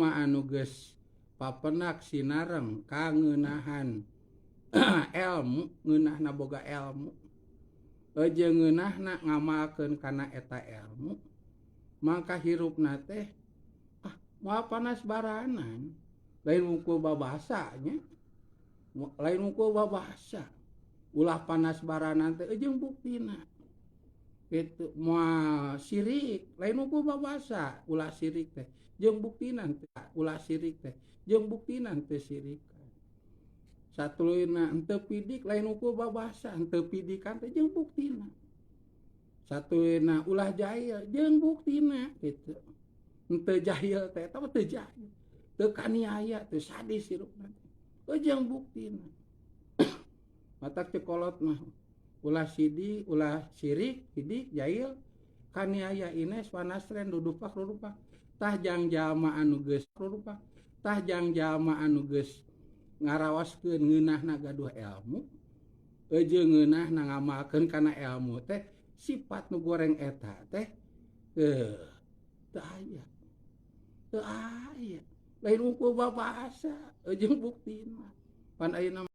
jalma anu geus papenak sinareng kangeunahan elmu, ngeunahna boga elmu jeung ngeunahna ngamalkeun kana eta elmu, maka hirupna teh moal panas baranan. Lain wungkul babasa nya, lain wungkul babasa. Ulah panas baranan teh jeung buktina kitu. Moal sirik, lain wungkul babasa. Ulah sirik teh jeung buktina, ulah sirik teh jeung buktina teu sirikan. Satuluyna henteu pidik, lain wungkul babasa. Henteu pidikan teh jeung buktina. Satuluyna ulah jahil, jeung buktina kitu henteu jahil teh. Eta mah teu jahil, teu kaniaya, teu sadis hirupna teh, jeung buktina. Matak ceuk kolot mah ulah sidi, ulah sirik, sidik, jahil, kaniaya, ines, panasren, dudupak rurupak. Tah, jang jalma anu geus rurupak. Tah, jang jalma anu geus ngarawaskeun ngeunahna gaduh elmu jeung ngeunahna ngamalkeun kana elmu teh, sifat nu goreng eta teh teu aya, teu aya. Lain wungkul babasa, jeung buktina pan ayeuna.